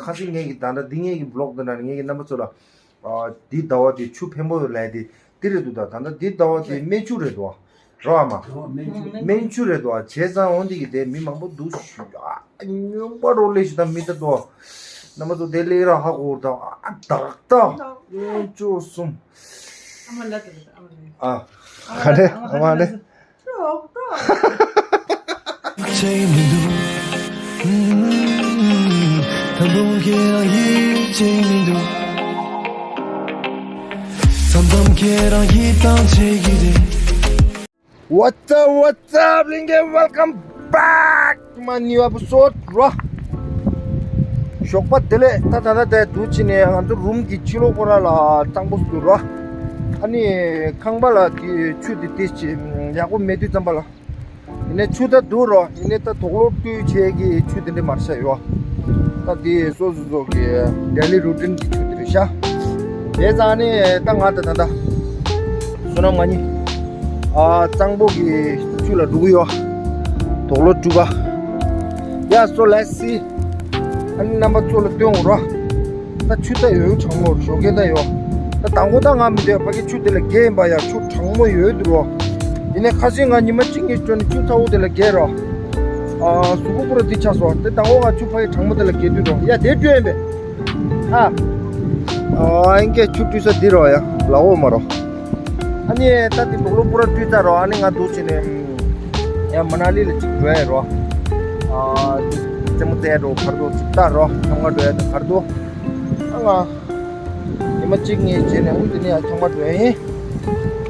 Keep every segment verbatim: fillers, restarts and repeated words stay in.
ཁ་སང་ངེད་ཀྱི་ད་ལྟ་འདི་ངེད་ཀྱི་བི་ལོག་འདི་ནང་ནས་ངེད་ཀྱི་རྣམ་པ་ཚོ་ལ། ཨ། འདི་ཟླ་བ་འདི་ཆུ་ཕན་པོ་ཡོད་ལབ་དེ་འདི་རེད་འདུག་ད་ད་ལྟ་འདི་ཟླ་བ་འདི་སྨན་ཆུ་རེད་འདུག་རོ་ཨ་མ། སྨན་ཆུ་སྨན་ཆུ་རེད་འདུག་བྱས་ཙང་འོ་འདི་གི་དེ་མི་མང་པོ་འདུག་ཞུ། ཨ། སྨྱོན་པ་རོ་ལས་ཞུ་ད་མི་ད་འདུག་རྣམ་པ་ཚོ་དེ་ལས་ར་ཧ་གོ་ད། ཨ། ཏག་ཏག་སྨན་ཆུ་གསུམ། ཨ། ག་རེ་ཨ་མ་རེ། What's up, what's up, ལིང་གེ། Welcome back to my new episode རོ། ཞོགས་པ་བདེ་ལེགས། ད་ད་ད་ད་འདུག་ཕྱི་ནས་ང་ཚོ་རུམ་གྱི་ཕྱི་ལོགས་ཁོ་ར་ལ་གཙང་པོ་འདུག་རོ། ཨ་ནི་ཁང་པ་ལ་དེ་ཆུ་དེ་དེ་ཅི་ཡག་པོ་མེད་དུས་ཙམ་པ་ལ། ཡིན་ནའི་ཆུ་ད་འདུག་རོ། ཡིན་ནའི་ད་དུག་ལོག་བཀྲུས་བྱས་ཀྱི་ཆུ་དེ་འདྲ་མར་ཤ་ཡོད། ད་དེ་སོ་སོ་སོ་གི་daily routine གི་ཆུ་དེ་རེད་ཤག་དེ་ཙང་ནི་ད་ང་ད་ད་ད་བསོད་ནམས་ང་གཉིས། ཨ། གཙང་པོ་གི་ཆུ་ལ་འགྲོ་གི་ཡོད། དུག་ལོག་བཀྲུས་པ། Yeah, so let's see. ཨ་ནི་རྣམ་པ་ཚོ་ལ་སྟོན་འོ་རོ། ད་ཆུ་ད་ཡོད་གྲང་མོ་ཞོགས་ཀས་ད་ཡོད། ད་དང་པོ་ད་ང་མི་འདོད་ཕ་གི་ཆུ་དེ་ལ་རྒྱལ་ཡིན་པ་ཡ། ཆུ་གྲང་མོ་ཡོད་འདུག་རོ། ཡིན་ནའི་ཁ་སང་ང་ཉི་མ་གཅིག་གཉིས་སྤྲོ་ནས་ཆུ་ཚ་བོ་དེ་ལ་རྒྱལ་རོ། ཨ། གཟུགས་པོ་པུ་ར་དེ་ཆགས་སོང་། དེ་དང་པོ་ང་ཆུ་ཕ་གི་གྲང་མོ་དེ་ལ་རྒྱལ་དུས་རོ། ཡ་དེ་སྤྲོ་ཡིན་པས། ཨ། ཨ། ཨིན་སྐད་ཆུ་བཀྲུས་ས་འདི་རོ་ཡ། ལ་འོ་མ་རོ། ཨ་ནི་ད་དེ་དུག་ལོག་པུ་ར་བཀྲུས་ཚར་རོ། ཨ་ནི་ང་འདུག་བྱས་ནས་ཡ་མ་ན་ལི་ལ་ཅིག་འགྲོ་ཡ་རོ། ཨ། རྩེད་མོ་རྩེ་ཡ་འགྲོ་གར་འགྲོ་ཅིག་ལྟ་རོ། ཁྱོང་ག་འགྲོ་ཡ་དང་གར་འགྲོ། ཨ་ང་ཉི་མ་གཅིག་གཉིས་བྱས་ནས་འོ་འདི་ནས་ཡ་ཁྱོང་ག་འགྲོ་ཡ་ཡིན།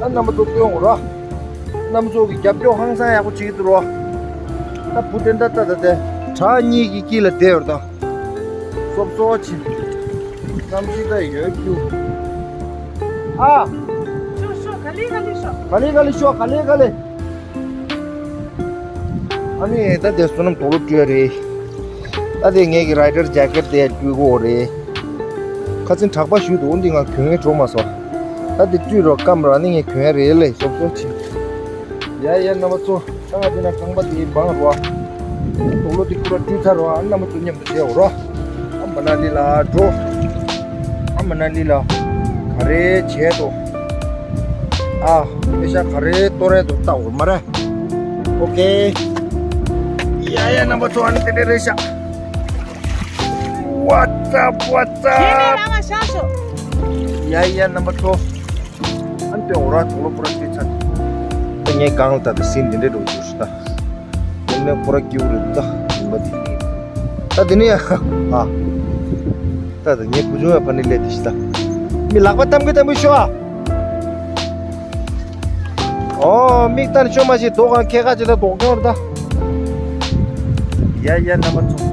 ཨ་རྣམ་པ་ཚོ་སྟོན་འོ་རོ། རྣམ་པ་ཚོ་གི་རྒྱབ་སྐྱོར་ཧང་སང་ཡག་པོ་བྱེད་ཀྱི་འདུག་རོ། ད་བུ་དེ་འདྲ་ལྟ་ད་དེ་བྲག་གཉིས་ཀྱི་དཀྱིལ་ལ་བསྡད་ཡོད་ད། སོབ་སོ་ཆེ། གནམ་གཤིས་ད་ཡོད་རྒྱུ། ཨ། ཤོག་ཤོག་ག་ལེ་ག་ལེ་ཤོག་ག་ལེ་ག་ལེ་ཤོག་ག་ལེ་ག་ལེ། ཨ་ནི་ད་དེ་བསོད་ནམས་དུག་ལོག་བཀྲུས་ཡ་རེད། ད་དེ་ངེད་ཀྱི་rider jacket དེ་བཀྲུས་གོ་རེད། ཁ་སང་དྲག་པ་ཞུས་འདུག་འོ་འདི་ང་གྱོན་ཡས་འགྲོ་མ་སོང་། ད་དེ་བཀྲུས་རོགས་སྐམ་རོགས་ཨ་ནི་ངས་གྱོན་ཡ་རེད་ལེ་སོབ་སོ་ཆེ། ཡ་ཡ་རྣམ་པ་ཚོ། ད་ང་འདི་ན་ཁང་པ་དེའི་བང་རོ། དུག་ལོག་དེ་ཁུ་ར་བཀྲུས་ཚར་རོ། ཨ་རྣམ་པ་ཚོ་མཉམ་དུ་བསྡད་འོ་རོ། ཨ་མ་ན་ལི་ལ་འགྲོ། ཨ་མ་ན་ལི་ལ་ག་རེ་བྱས་འདུག་ཨ་པེ་ཤ་ག་རེ་གཏོར་རེད་འདུག་ལྟ་འོ་མ་ར། ཨོ་ཁེ། ཡ་ཡ་རྣམ་པ་ཚོ། ཨ་ནི་དེ་འདྲ་རེད་ཤག What's up, what's up? ཡ་ཡ་རྣམ་པ་ཚོ། ཨ་ནི་དེ་འོ་ར་དུག་ལོག་པུ་ར་བཀྲུས་ཚར། ད་ངས་གང་ལ་ད་དེ་སིན་འདི་འདྲ་འགྲོ་རྒྱུ་རེད་ད། དེ་ནས་ཁོ་ར་སྐྱིད་པོ་རེད་ད། ཡིན་པ་དེ། ད་དེ་ནས་ཨ། ད་ད་ངས་བུ་ཆུང་བའི་ཕ་ནི་སླེབས་དེ་ཤི་ད། མི་ལག་པ་གཏམ་གི་གཏམ་གི་ཤོག་ཨ། ཨོ་མིག་ལྟ་ནས་ཤོག་མ་ཤེས་དོ་གང་ཁྱེད་ཁ་ཅེ་ད་དོག་ཀྱང་རེད་ད། ཡ་ཡ་རྣམ་པ་ཚོ།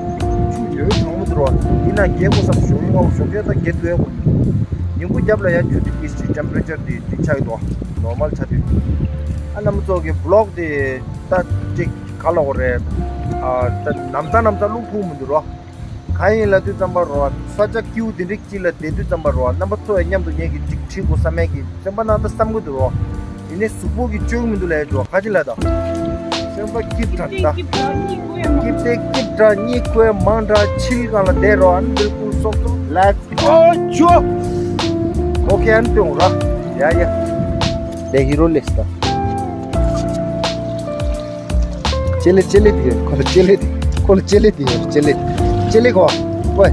ཆུ་ཡོད་གྲང་མོ་འདུག་རོ། ཡིན་ན་རྒྱལ་དགོས་བསམ་ཞོགས་ཀས་སྔ་པོ་ཞོགས་ཀས་ད་རྒྱལ་ཐུབ་ཡ་གོ། ཉིན་གུང་རྒྱབ་ལ་ཡ་ཆུ་དེ་ཀིས་ཀྱི་temperature དེ་དེ་ཆགས་ཀྱི་འདུག normal ཆགས་དུས། ཨ་རྣམ་པ་ཚོ་གི་vlog དེ་ད་ཅིག་ག་ལ་འོ་རེད། ཨ་ད་ནམ་ཚ་ནམ་ཚ་རླུང་ཕུག་མི་འདུག་རོ། གང་ཡིན་ལབ་དུས་ཙམ་པ་རོ། ས་ཆ་སྐྱིད་པོ་དེ་འདྲ་ཅིག་ལ་བསྡད་དུས་ཙམ་པ་རོ། རྣམ་པ་ཚོ་ཡང་མཉམ་དུ་ངེད་ཀྱི་ཅིག་ཁྲིད་དགོས་བསམ་མེད་ཀྱི་སེམས་པ་ནང་ད་བསམ་གི་འདུག་རོ། ཡིན་ནའི་གཟུགས་པོ་གི་བཅོས་མི་འདུག་ལབ་ཡ་འགྲོ་ག་ཅི་ལབ་ད། སེམས་པ་སྐྱིད་དྲགས་ད། སྐྱིད་དེ་སྐྱིད་དྲགས་གཉིད་ཁུག་མང་དྲགས་ཕྱིལ་སྒང་ལ་བསྡད་རོ། ཨ་ནི་བིལ་ཀུལ་སོབ་སོབ་ལེགས། ཨོ་ཆོ། ཨོ་ཁེ། ཨ་ནི་སྟོན་རོ། ཡ་ཡ། ལེ་ཧི་རོ་ལེགས་ད། ཅེ་ལེ་ཅེ་ལེ་དེ་ཁོ་ལ་ཅེ་ལེ་དེ་ཁོ་ལ་ཅེ་ལེ་དེ་ཡོད། ཅེ་ལེ་ཅེ་ལེ་ཁོ་ཝེ།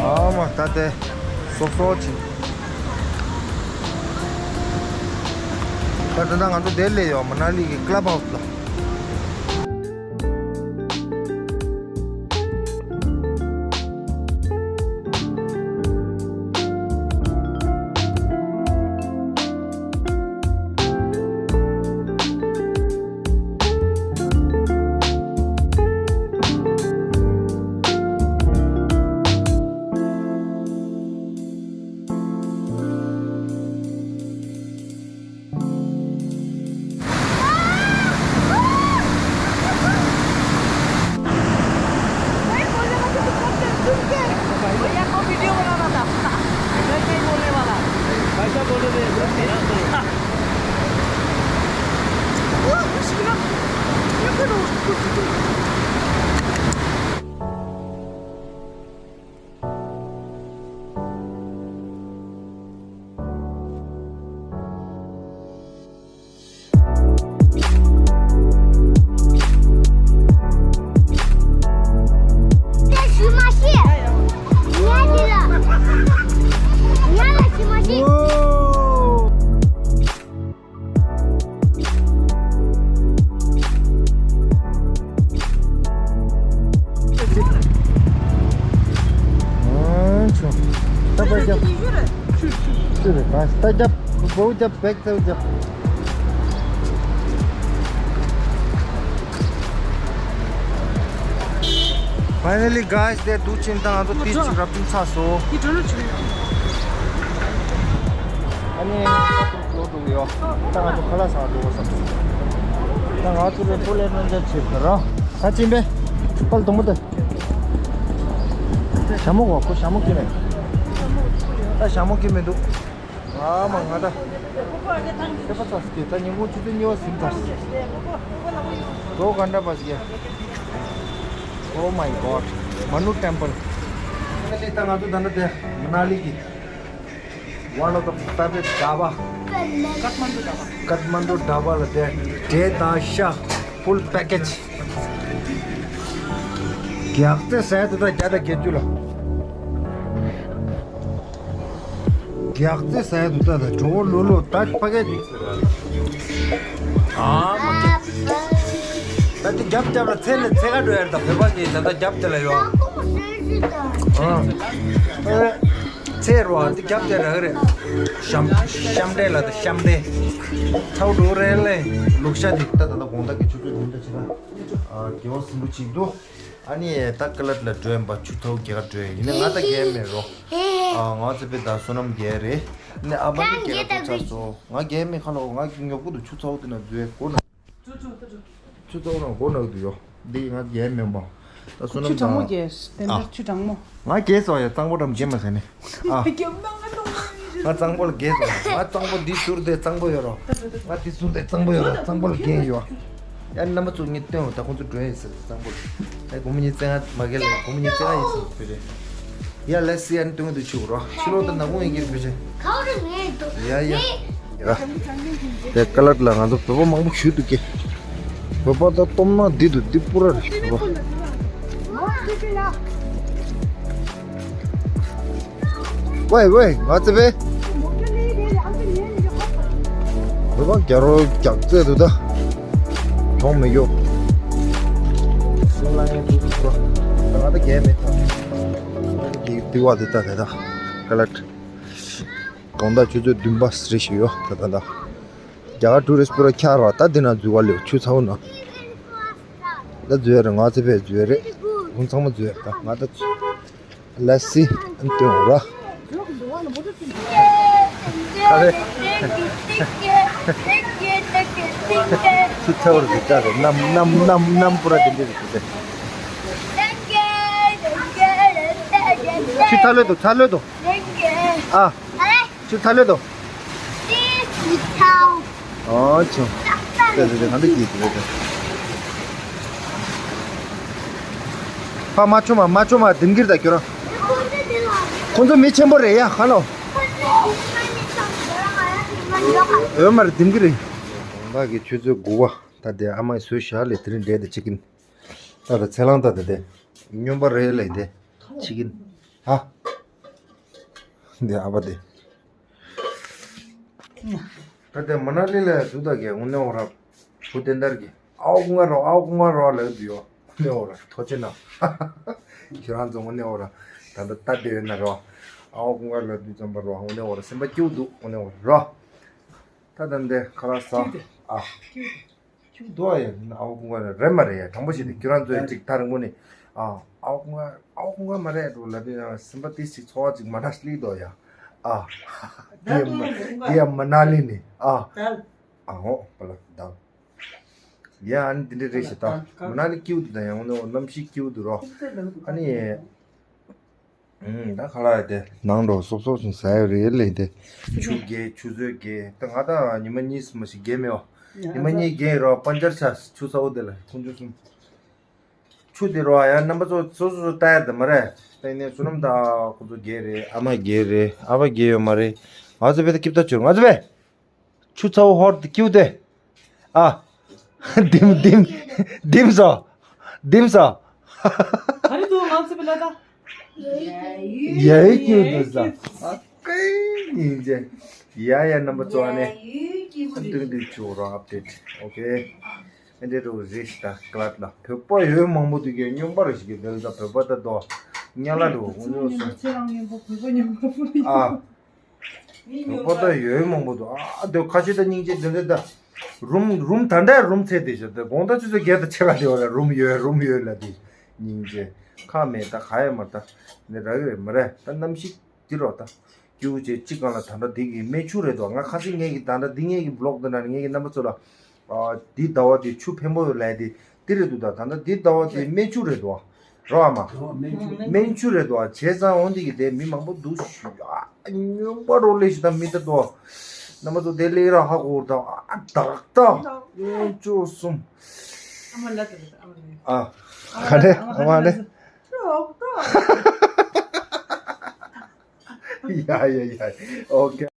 ཨ་མ་ད་དེ་སོ་སོ་ཅི། ད་ད་ང་ཚོ་དེ་ལས་ཡོད་མ་ན་ལི་གི་club house ལ། ཨ་ཆོ། ད་པར་རྒྱབ། ཆུ་རེད། ད་ད་རྒྱབ། བོའུ་རྒྱབ། བེག་ཚེའུ་རྒྱབ། Finally, guys, དེ་འདུག་ཕྱིན། ད་ང་ཚོ་ཏིས་ཅིག་རབ་བཏུང་ཚར་སོང་། ཨ་ནི་ལོ་འགྲོ་གི་ཡོད། ད་ང་ཚོ་ཁ་ལག་ཟ་འགྲོ་བསམ་སོང་། ད་ང་ཚོ་རེ་པོ་ལེ་རོན་ཇར་ཆེ་བ་ར། ད་ཕྱིན་པས། པལ་དུང་མོ་དེ། ཞྭ་མོ་གོ་ཁོ་ཞྭ་མོ་སྐྱེ་མེད། ད་ཞྭ་མོ་སྐྱེ་མི་འདུག་ཨ་མ་ང་ད། ཁྱེད་པ་ཚ་སྐྱེ་ད་ཉིན་གུང་ཆུ་ཚོད་གཉིས་པ་ཟིན་ཚར། འགྲོ་ག་འདྲ་པ་ཟིག Oh my God. Manu Temple. ཨ་ནི་ད་ང་ཚོ་ད་ནི་དེ་མ་ན་ལི་གི་one of the favorite ཌ་བ། Kathmandu ཌ་བ་ལ་དེ་འབྲས་དང་ཤ་full package. རྒྱག་རྩེ་ཟས་དུ་ད་བརྒྱ་དང་བརྒྱད་ཅུ་ལ། རྒྱག་རྩེ་ཟ་ཡ་འདུག་ད་ད་གྲོགས་ལོ་ལོ་ད་ཕ་གི། ཨ་མ་ཀི། ད་དེ་རྒྱབ་རྒྱབ་ལ་ཚེ་ནས་ཚེ་ག་འགྲོ་ཡ་རེད། ད་བོད་པ་གི་ད་ད་རྒྱབ་དེ་ལ་ཡོད། ཨ། ཚེ་རོ་ཨ་དེ་རྒྱབ་དེ་ར་གི་རེད། ཤམ་ཤམ་འདྲེ་ལ་ད་ཤམ་འདྲེ། ཚའུ་འགྲོ་རེད་ལེ། ལུག་ཤ་དེ་ད་ད་ད་དགོང་དག་གི་ཆུ་ཚོད་བདུན་ཙམ་ཕྱི་ལ། ཨ་དགེ་བ་སུན་པོ་ཅིག་འདུག་ཨ་ནི་ད་ཀ་ལད་ལ་འགྲོ་ཡིན་པ་ཆུ་ཚོད་བརྒྱད་ཀ་འགྲོ་ཡིན། ཡིན་ན་ང་ད་རྒས་མེད་རོ། ཨ་ང་ཚེ་པའི་ད་བསོད་ནམས་རྒྱས་རེད། ནི་ཨ་མ་ནི་རྒས་ད་ཚར་སོ། ང་རྒས་མེད་ཁ་ལོ། ང་ཉོབ་ཀུ་འདུག་ཆུ་ཚོད་དེ་ན་འཛུལ་སྒོ་ན། ཆུ་ཚོད་ན་སྒོ་ན་འདུག་ཡོ། འདི་ང་རྒས་མེད་པ། ད་བསོད་ཆུ་ནམས་གྲང་མོ་ད་རྒྱས། དེ་ཨ། འདྲ་ཆུ་གྲང་མོ། ང་རྒས་སོ་ཡ། གཙང་པོ་འགྲམ་རྒས་མ་ཟེར་ནི། ཨ། རྒས་མ་ང་ལོ། ང་གཙང་པོ་ལ་རྒས་སོང་། ང་གཙང་པོ་འདི་ཟུར་དེ་གཙང་པོ་ཡོད་རོ། ང་འདི་ཟུར་དེ་གཙང་པོ་ཡོད་རོ། གཙང་པོ་ལ་རྒས་ཡོད། ཡ་རྣམ་པ་ཚོ་ངས་སྟོན་འོ། ད་ཁོང་ཚོ་འགྲོ་ཡིན་ཟེར་གཙང་པོ་ལ། ཨེ་སྒོར་མོ་ཉིས་བརྩེགས་ལྔ་མ་གི་ལ་སྒོར་མོ་ཉིས་བརྩེགས་ལྔ་ཡིན་ཟེར་བུ་རེད། ཡ་ལེ་སི་ཡ་ནི་སྟོན་གི་འདུག་ཆུ་རོ། ཕྱི་ལོགས་ད་ནག་ཁུང་ཡིན་གྱི་བུ་ཆེ། ཡ་ཡ། ཡ། དེ་ཀ་ལད་ལ་ང་ཚོ་བོད་པ་མང་པོ་བཞུགས་འདུག་གི། བོད་པ་ད་སྟོབས་ན་འདི་འདུག་འདི་པུ་ར་རེད་བོད་པ། ཝེ་ཝེ་ང་ཚེ་བེ། བོད་པ་རྒྱ་རོ་རྒྱག་རྩེད་དུ་ད། གྲོང་མི་རྒྱུ། སུ་ལ་ངས་འདུག་གོ། ང་ད་རྒྱལ་མེད་ཐང་། གི་དུ་བ་དུ་ད་དེ་ད། ཀ་ལད། དགོང་དག་ཆུ་ཚོད་བདུན་པ་རེ་ཞིག་ཡོད་ད་ད་ད། རྒྱ་གར་ཊུ་རི་སི་པུ་ར་ཁྱར་བ་ད་འདི་ན་འཛུལ་བ་ལེའུ་ཆུ་ཚ་བོ་ན། ད་འཛུལ་ཡ་རེད། ང་ཚེ་བེ་འཛུལ་ཡ་རེད། ཁོང་ཚང་མ་འཛུལ་ཡ་ད་ང་ད། ལ་སི་ཨན་ཏེ་འོ་ར། ཁ་རེ། ཆུ་ཚ་བོར་གི་ཀ་རེ་ནམ་ནམ་ནམ་ནམ་པུ་ར་དེ་འདྲ་རེད་དེ། ཆུ་ཚ་ལོས་དོ་ཚ་ལོས་དོ། ཨ། ཆུ་ཚ་ལོས་དོ། ཨོ་ཆུ། དེ་དེ་དེ་གང་དུ་གྱིས་དེ་དེ། ཕ་མ་ཆུ་མ་མ་ཆུ་མ་དིམ་གིར་ད་ཁྱོད་རང་། ཁོང་ཚོ་མི་ཆེན་པོ་རེད་ཡ་ཧ་ལོ། འོད་མར་དིམ་གིར་རེད། ང་གི་ཆུ་ཚོད་དགུ་པ་ད་དེ་ཨ་མ་བཟོས་བཞག་ལས་དེ་རིང་འབྲས་དེ་ཅི་གིན། ད་ད་ཚེ་ལང་ད་དེ་དེ། སྨྱོན་པ་རེད་ལས་དེ། ཅི་གིན། ཧ། འདི་ཨ་བ་དེ། ད་ལྟ་མ་ན་ལི་ལ་འདུག་ད་གས་དངོས་གནས་འོ་ར། བུ་བསྟན་དར་གྱི་ཨའོ་ཀུང་ང་རོ་ཨའོ་ཀུང་ང་རོ་ལ་འདུག་ཡོ། དངོས་གནས་འོ་ར་ཐོ་ཆེ་ན། ཁྱེད་རང་ཚོ་དངོས་གནས་འོ་ར། ད་ལྟ་ལྟ་བདེ་ཡོད་ན་རོ། ཨའོ་ཀུང་ང་ལ་འདུག་ཙམ་པ་རོ་དངོས་གནས་འོ་ར་སེམས་པ་སྐྱིད་འདུག་དངོས་གནས་འོ་ར་རོ། ད་ད་འདི་ཁ་ལག་ཟ། ཨ། ཁྱུག་དོ་ཡ་ཨའོ་ཀུང་ང་རེད་མ་རེད་ཡ། དྲང་པོ་ཞིག་དེ་ཁྱོད་རང་ཚོའི་ཅིག་ཐག་རིང་པོ་ནི། ཨ། ཨའོ་ཀུང་ང་ཨའོ་ཀུང་ང་མ་རེད་འགྲོ་ལབ་དུས་ཡང་སེམས་པ་ཏི་ཞིག་ཚོར་བ་ཅིག་མ་འདྲ་སླེབས་དོ་ཡ། ཨ། དེ་ཡ་མ་དེ་ཡ་མ་ན་ལི་ནི། ཨ། ཨ་ཧོ་པ་ལ་ད། ཡ་ཨ་ནི་དེ་འདྲ་རེད་ཤི་ད། མ་ན་ལི་སྐྱིད་འདུག་ད་ཡང་ནོ་གནམ་གཤིས་སྐྱིད་འདུག་རོ། ཨ་ནི། ཨུམ། ད་ཁ་ལག་དེ་ནང་འགྲོ་སོབ་སོབ་ཞིག་ཟ་ཡ་རེད་ལས་དེ། ཆུ་རྒྱས་ཆུ་ཚོད་རྒྱས་ད་ང་ད་ཉི་མ་གཉིས་གསུམ་ཞིག་རྒྱས་མེད་བ། ཉི་མ་གཉིས་རྒྱན་རོ་པན་ཅར་ཆ་ཆུ་ཚ་བོ་དེ་ལ་ཁོང་ཚོ་གསུམ། ཆུ་དེ་རོ་ཡ་རྣམ་པ་ཚོ་སོ་སོ་སོ་ལྟ་ཡ་དེ་མ་རེད། ལྟ་ཡིན་ནས་བསོད་ནམས་དང་ཁོང་ཚོ་རྒྱན་རེད། ཨ་མ་རྒྱན་རེད། ཨ་ཕ་རྒྱན་ཡོད་མ་རེད། ང་ཚོ་བས་ད་ཀིབ་ད་བྱོས། ང་ཚོ་བས། ཆུ་ཚ་བོ་ཧོར་དེ་ཀིའུ་དེ། ཨ། ལྡིམ་ལྡིམ། ལྡིམ་སོ། ལྡིམ་སོ། ག་རེ་འདུག་ང་ཚོ་བི་ལ་ད། ཡའི་ཀིའུ་དེ་ས། ཨ་ཀའི་ཉིན་ཅེ། ཡ་ཡ་རྣམ་པ་ཚོ་ཨ་ནེ། ཏིག་ཏིག་ཆུ་རོ་ཨབ་ཌེཊ། ཨོ་ཁེ། ཨེ་འདྲེ་རུ་རེ་ཤི་ད་ཀླད་ལ་བོད་པ་ཡོད་མང་པོ་འདུག་གས། སྨྱོན་པ་རེ་ཞིག་གི་དེ་ལ་ད་བོད་པ་ད་དོ། ཉ་ལ་རུ་ངོ་ཉོ་སོང་། ཁྱེད་རང་སྨྱོན་པ་བོད་པ་སྨྱོན་པ་པོ་རེད། ཨ། བོད་པ་ད་ཡོད་མང་པོ་འདུག་ཨ་དེ་ཁ་ཤས་ད་སྙིང་རྗེ་དེ་འདྲ་ད། རུམ་རུམ་ད་འདྲ་རུམ་ཚད་དེ་ཤོད་དེ་དགོང་དག་ཆུ་ཚོད་བརྒྱད་དང་ཕྱེད་ཀ་དེ་བ་ལ་རུམ་ཡོད་རུམ་ཡོད་ལ་དེ། སྙིང་རྗེ། ཁ་མེད་ད་ག་ཡ་མ་ད། ནི་རག་གི་རེད་མ་རེད། ད་གནམ་གཤིས་འདི་རོ་ད། སྐྱིའུ་ཅེ་གཅིག་གང་ལ་ད་ལྟ་འདི་གི་སྨན་ཆུ་རེད་དོ། ང་ཁ་སང་ངེད་ཀྱི་ད་ལྟ་འདི་ངེད་ཀྱི་བི་ལོག་འདི་ན་ངེད་ཀྱི་རྣམ་པ་ཚོ་ལ། ཨ་འདི་ཟླ་བ་འདི་ཆུ་འཕེན་པོ་ཡོད་ལས་འདི་འདི་རེད་འདུག་ད་ད་ལྟ་འདི་ཟླ་བ་འདི་སྨན་ཆུ་རེད་དོ། རོ་ཨ་མ། སྨན་ཆུ་རེད་དོ། བྱས་ཙང་འོང་འདི་གི་དེ་མི་མང་པོ་འདུག་ཞུ། ཨ་སྨྱོན་པ་རོ་ལེ་ཞིག་ད་མི་ད་དོ། རྣམ་པ་ཚོ་དེ་ལེ་ར་ཧ་གོ་ད། ཨ་དག་ད། སྨན་ཆུ་གསུམ། ཨ་མ་ལ་ད་ཨ་མ་ལ། ཨ་ག་རེ་ཨ་མ་ལེ། ཡ་ཡ་ཡ། ཨོ་ཁེ།